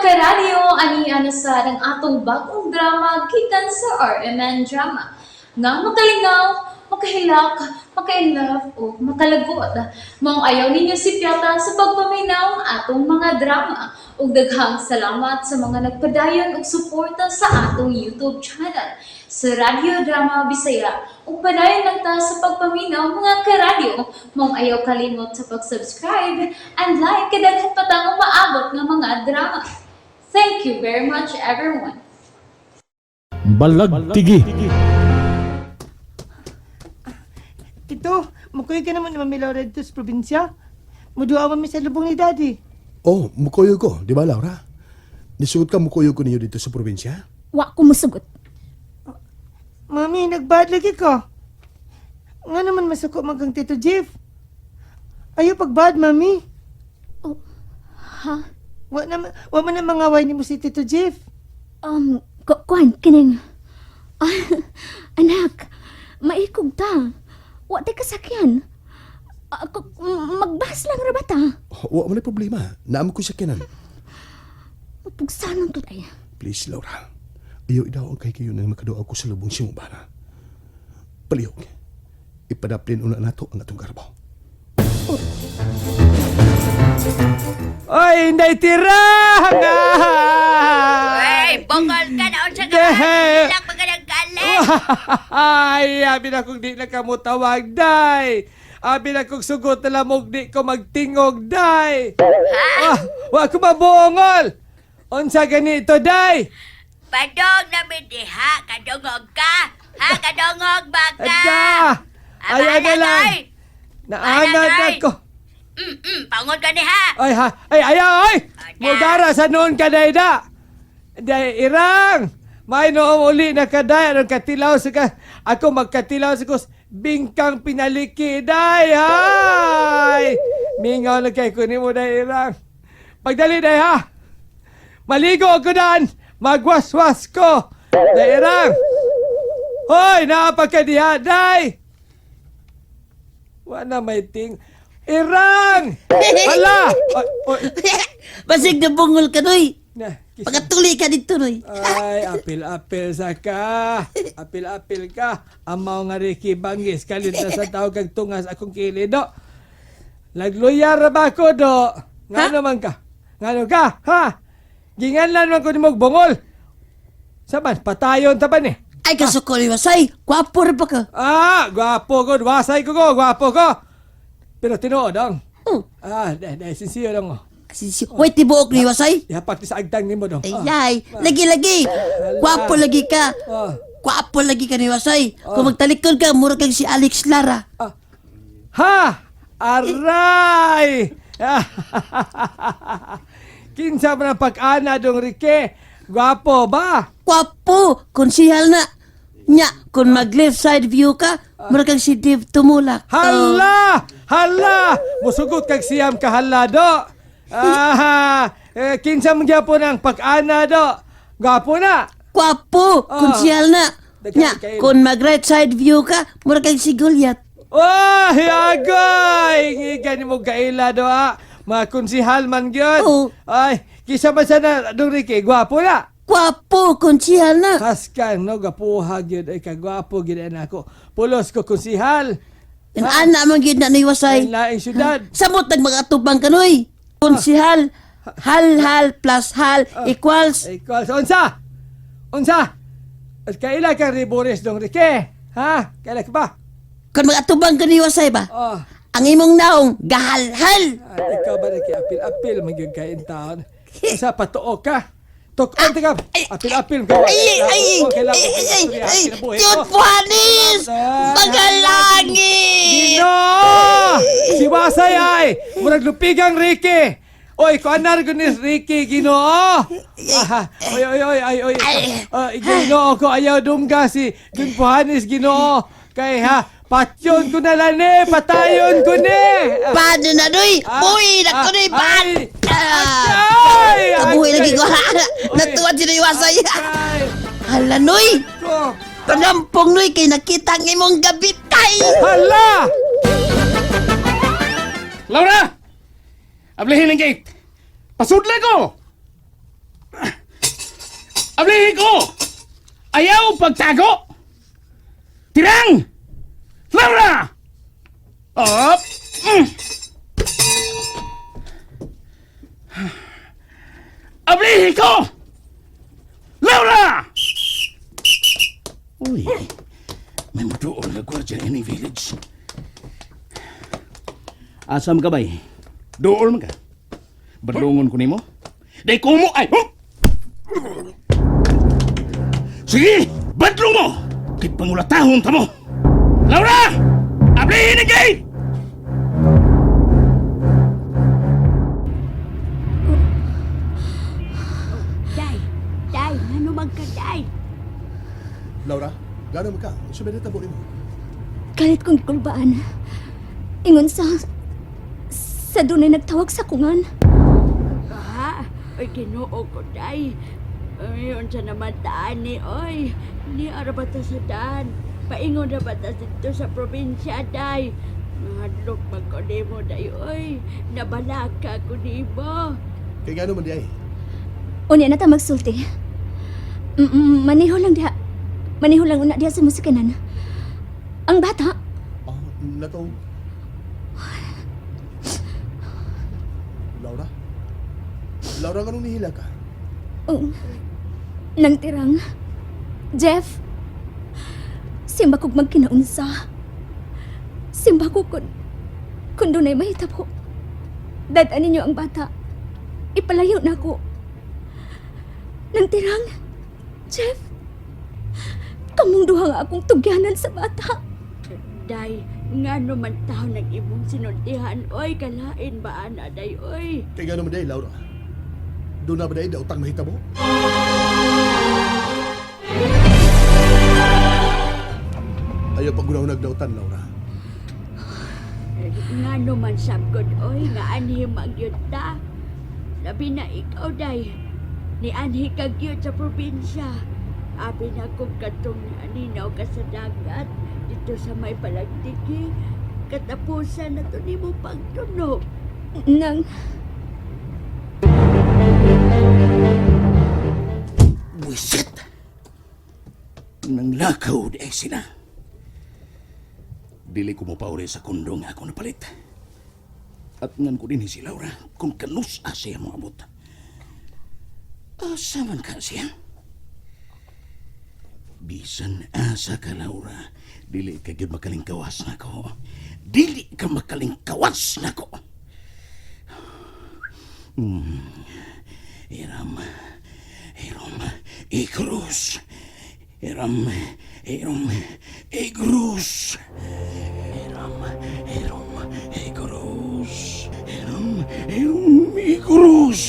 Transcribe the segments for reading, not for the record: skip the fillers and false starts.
Karadyo, ani na sad ang atong bagong drama gikan sa RMN Drama nga makalingaw, makahilak, maka-inlove o makalagot. Maong ayaw ninyo sipyata sa pagpaminaw ang atong mga drama. Ug daghang salamat sa mga nagpadayon og suporta sa atong YouTube channel sa Radyo Drama Bisaya. Ug padayon lang ta sa pagpaminaw, mga karadyo. Maong ayaw kalimot sa pag-subscribe and like kay daghan pa tang umaabot nga mga drama. Thank you very much, everyone. Balagtigi. Tito, mukuy ka naman ni Mami Laura dito sa probinsya. Muduha mami sa lubong ni Daddy. Oh, mukuyo ko, di ba, Laura? Nisugot ka mukuyo ko ninyo dito sa probinsya? Wa ko musugot. Mami, nagbad lagi ka. Nga naman masuko man kang Tito Jeff. Ayaw pagbad, Mami. Oh, ha? Wa man na mangaway nimo si Tito Jeff. Kuan, kining. Ah, anak, maikog ta. Wa tay kasakyan. Ah, magbas lang ra ba ta? Oh, wa man ay problema. Naamo ko sa kinan. Mapugsanon to ay. Please, Laura. Ayaw idaw ang kay kayo na makaduaw ko sa lubong siyong bana. Palihog. Ipadaplin una nato ang atong garbo. Oy, inday tira! Ay, bongol ka na unsa ka Deh. lang magalang kalit. Ay, abi na kong di na kamo tawag, day! Abi na kong sugot na lamog di ko magtingog, day! Ah, wa ko mabungol! Unsa ganito, day? Padong na mi diha, kadungog ka. Ha, kadungog ba ka? Adya! Ay, Abala, na lang! ay. Naanad Abala, na ay. ko! Pangod ka ni ha. Ay, ha, ay, ayaw, ay! Ada. Mugara sa noon ka, day, da! Day, irang! May noong uli na kaday, anong katilaw sa ka... Ako magkatilaw sa kus, bingkang pinaliki, day, ay! Mingaw na kay kunin mo, day, irang. Pagdali, day, ha! Maligo ako dan! Magwaswas ko! Day, irang! Hoy, naapagkadiha, day! Wala may ting... Irang! Hala! Oy, oy, Basig na bungol ka, noy. na, Pagkatuli ka dito, noy. Ay, apil-apil sa ka. Apil-apil ka. Amaw nga Ricky Bangis. Kalit na sa tawag kag tungas akong kili, do. Nagluyar ra ba ko, do? Nga naman ka? Nga ka? Ha? Ginganlan man ko ni mong bungol. Saban, patayon taban eh. Ay, kasuko ni Wasay. Gwapo rin ba ka? Ah, gwapo ko. Wasay ko ko, gwapo ko. Pero tinuod, dong. Oh. Ah, dahil deh, sinsiyo dong. Oh. Sinsi, way tibuok ni Wasay. Ihapak ni sa agtang nimo dong. Ay, ay. Lagi, lagi. Gwapo lagi ka. Ah. Gwapo lagi ka ni Wasay. Kung magtalikod ka, mura kang si Alex Lara. Ah. Ha! Aray! Kinsa man ang pag-ana dong Rike? Gwapo ba? Gwapo! Konsihal na. Nya, kung mag left side view ka, mura kang si Dave Tumulak. Hala! Hala! Musugot kag siyam ka hala do. Ah, eh, kinsa man gyapon ang pag-ana do? Gwapo na. Gwapo! Ah. Konsihal na. Daghan Nya, kayo. kung mag right side view ka, mura kang si Goliath. Oh, agoy! Ngigan nimo kaila do ah. Mga konsihal man gyud. Oo. Ay, kinsa man sana dong Rike? Gwapo na. Gwapo! Konsihal na. Kaskan, no? Gapuha gyud ay kagwapo gyud ay nako. Pulos ko konsihal. Ang ana man gyud na ni Wasay. Ay laing syudad. Samot nag mga atubang kanoy. Konsihal, hal hal plus hal equals Equals unsa? Unsa? At kaila kang riboris dong Rike? Ha? Kaila ka ba? Kung mga atubang ka ni Wasay ba? Oh, Ang imong naong gahalhal. at ikaw ba Rike? Apil-apil man gyud kay in taon. Unsa patuo ka? Tukon ka. Apil-apil ka. Ay ay ay ay ay Diyot Juanis! Magalangit! Ginoo! Si Wasay ay! Murag lupigang Ricky! Oy, kuanar ko ni Ricky, Ginoo! Ah, oy, oy, oy, ay, oy. Ah, Ginoo ko, ayaw dumga si Dun Puhanis, Ginoo. Kay ha, patyon ko na lang ni, patayon ko ni! Ah, Paano na noy? Buhi na ko noy! Ban! ay, Ah! ay, Kabuhi ay, lagi ko. ay, Natuwa si Wasay. ay, Hala noy! ko. Panampong noy kay nakita ang imong gabitay! Hala! Laura! Ablihin ang gate! Pasudla ko! Ablihin ko! Ayaw pagtago! Tirang! Laura! Op! Ablihin ko! Laura! Uy, may mutuon nga gwardiya ini village. Asam ka bay? Dool man ka. Badlungon ko nimo. Day kumo ay. Oh! Sige, badlong mo. Kay pangulatahon ta mo. Laura! Ablihin ang gate! Day, day, ngano man ka, day? Laura, gano'n man ka? Unsa may natabo nimo? Kalit kong gikulbaan. Ingon sa dunay nagtawag sa kungan. Ha? Ay, Ginoo ko, day. Ay, unsa naman taan ni, oy. Ni arabata sa daan. Paingon na ba ta dito sa probinsya, day? Nahadlok man ko nimo, day, oy. Nabalaka ko nimo. Kay gano'n man di ay? Unya na ta magsulti. Maniho lang diha. Maniho lang una diha sa musikanan. Ang bata, Oh, natong. Laura? Laura, ganun nihila ka? oh, nang tirang. Jeff, simba kog magkinaunsa. Simba ko kun dunay mahitabo. Dad-an ninyo ang bata. Ipalayo na ko. Nang tirang, Jeff, kamong duha nga akong tugyanan sa bata. Day, ngano man taon ang imong sinultihan, oy. Kalain ba ana, day, oy? Kay gano'n man di ay, Laura? Doon na ba di ay daotang mahitabo? Ayaw pag nagdautan, Laura. Ngano man sabgod, oy, nga anhi magyud ta. Labi na ikaw, day. Ni anhi ka gyud sa probinsya. Abi na kong katong aninaw ka sa dagat dito sa may palagtiki. Katapusan na to nimo pagtunog. Nang, Buisit! Nanglakaw di ay sila. Dili ko mo pauli sa kundong ako napalit. At ngan ko din si Laura kung kanus siya mo abot. Asa man ka siya? Bisan asa ka, Laura. Dili ka gyud makalingkawas nako. Dili ka makalingkawas nako. Iram, Irom, Ikrus. Iram, Irom, Ikrus. Iram, Irom, Ikrus. Iram, Irom, Ikrus.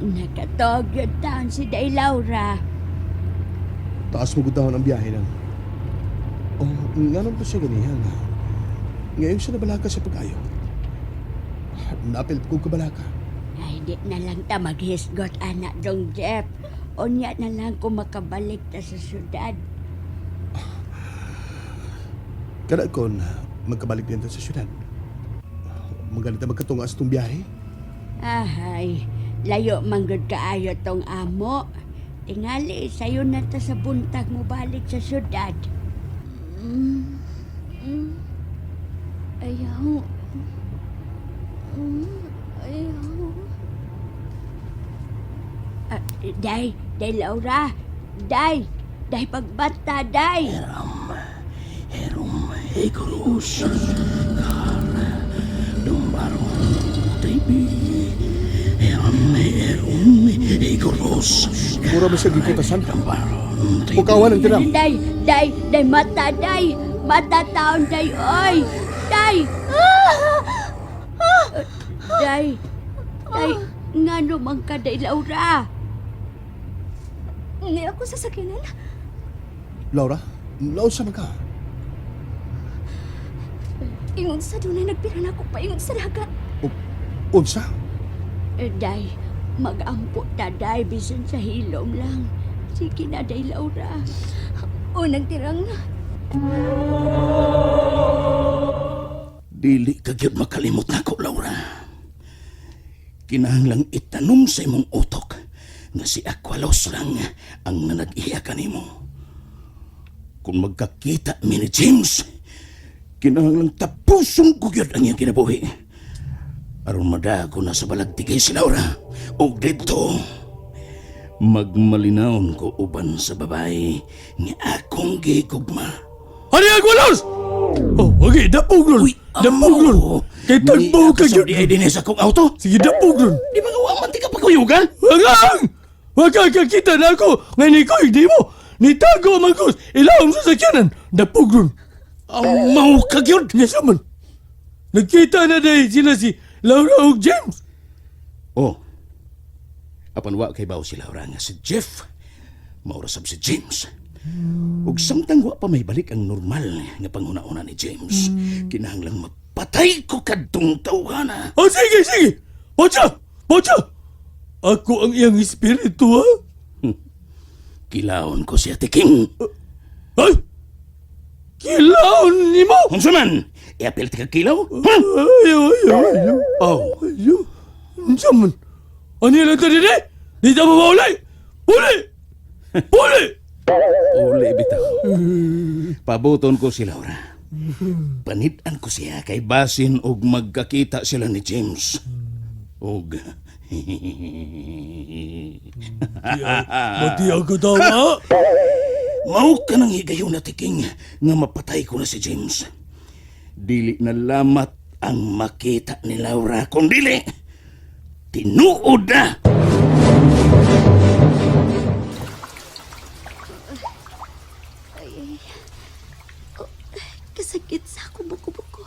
Nakatog yun taon si Day Laura. Taas mo gudahon ang biyahe nang. Oh, nga naman to siya ganihan. Ngayon siya nabalaka sa pag-ayo. Napil kong kabalaka. Ay, di na lang ta maghisgot, anak dong Jeff. Unya na lang kung makabalik ta sa syudad. Kada kon, magkabalik din ta sa syudad. Magalit na magkatunga sa itong biyahe. Ahay, layo manggod kaayo tong amo. Tingali, sayo na ta sa buntag mo balik sa syudad. Ayaw. Ayaw. Ah, day, day Laura. Day, day pagbata, day. Irom, Ikrus. Kar, Dumbaro, Tribi. Iram, Irom, Ikrus. Mura ba siya gikutasan? Dumbaro, Tribi. Pukawan ang tirang. Day, day, day mata, day. Mata taon, day, oy. Day. Ah! Day, day, ngano man ka, day Laura. Hindi ako sasakyanan. Laura, laon sa man ka? Ingon sa dunay nagpira na ako paingon sa dagat. O, unsa? Eh, Day, magampo ta, day, bisan sa hilom lang. Sige na, day Laura. Unang tirang, Dili ka gyud makalimot nako, Laura. Kinahanglang itanom sa imong utok nga si Aqualos lang ang nanag-iya kanimo. Kung magkakita mi ni James, kinahanglang tapuson ko gyud ang iyang kinabuhi. Aron madago na sa balagtigay si Laura. Og didto, magmalinawon ko uban sa babae nga akong gigugma. Ano yung walos? Oh, okay, dapog ron. Dapog ron. Kay tagbo ka gyud. gyud. Di ay dinhi sa akong auto. Sige, dapog ron. Di ba nga wa man ti ka pagkuyugan? Wagang! Waka kakita na ako! Nga ni ko, hindi mo! Nitago man ko! Ilawom sa sakyanan! Dapog ron! Amaw ka gyud. Yes man! Nagkita na dahil sila si Laura ug James! Oh. Apan wa kay bawo si Laura nga si Jeff. Maura sab si James. Ug samtang wa pa may balik ang normal nga panghuna-una ni James, kinahanglang mapatay ko kadtong tawhana. Oh, sige, sige! Bocha! Bocha! Ako ang iyang espiritu, ha? Kilawon ko siya tiking. Ay! Kilaon ni mo! Unsa man? Iapil ti ka kilaw? Ha? Ayaw, ayaw, ayaw. Oh. Ayaw. Unsa man? Ano lang ta dili? Di ta maulay! Uli! Uli! Uli bitaw. Pabuton ko si Laura. Panid-an ko siya kay basin og magkakita sila ni James. Og Mati ako tama. Mao ka ng higayon na tiking nga mapatay ko na si James. Dili na lamat ang makita ni Laura kung dili. Tinuod na! Kasakit sa akong buko-buko.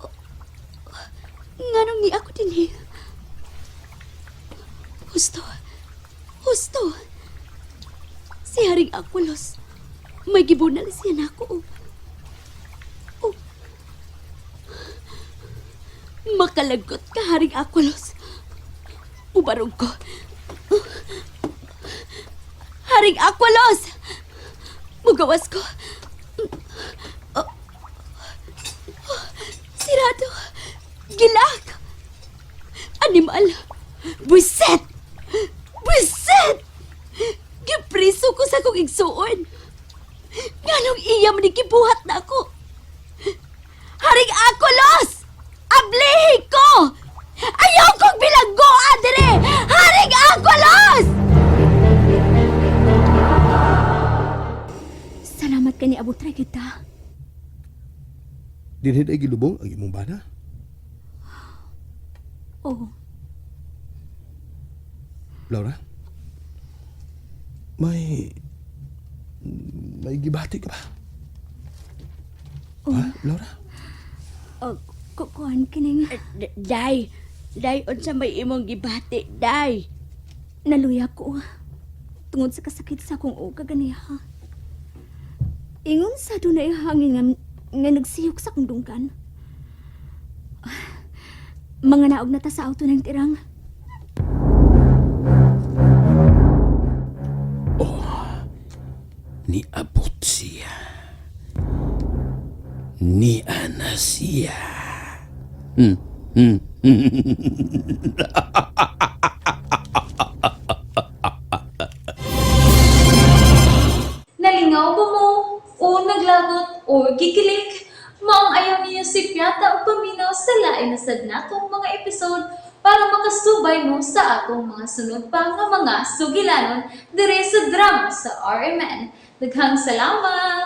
Oh, nganong ni ako dinhi? Husto. Husto. Si Haring Aqulos. May gibunal siya nako. Oh. Makalagot ka, Haring Aqulos. Ubarong ko. Haring Aqulos! Mugawas ko. Sirado! Gilak! Animal! Buiset! Buiset! Gipriso ko sa akong igsuon. Nganong iya man gibuhat na ako? Haring Akolos! Ablihi ko! Ayaw kong bilanggoan dire! Haring Akolos! Salamat ka ni Abot kita. Dinhi ay gilubong ang imong bana. Oh, Laura? May may gibati ka ba? Oh. Ha, Laura? oh kukuhan kining Day, day, unsa may imong gibati, day? Naluya ko. Tungod sa kasakit sa akong uga ganiha. Ingon sa dunay hangin nga, nga nagsiyok sa akong dunggan. Mga naog na ta sa auto ng tirang. Niabot siya. Niana siya. Nalingaw ba mo? O naglagot o gikilig? Maong ayaw niyo si Piata o paminaw sa lain na sad natong mga episode para makasubay mo sa atong mga sunod pa nga mga sugilanon dire sa drama sa RMN. Daghang salamat!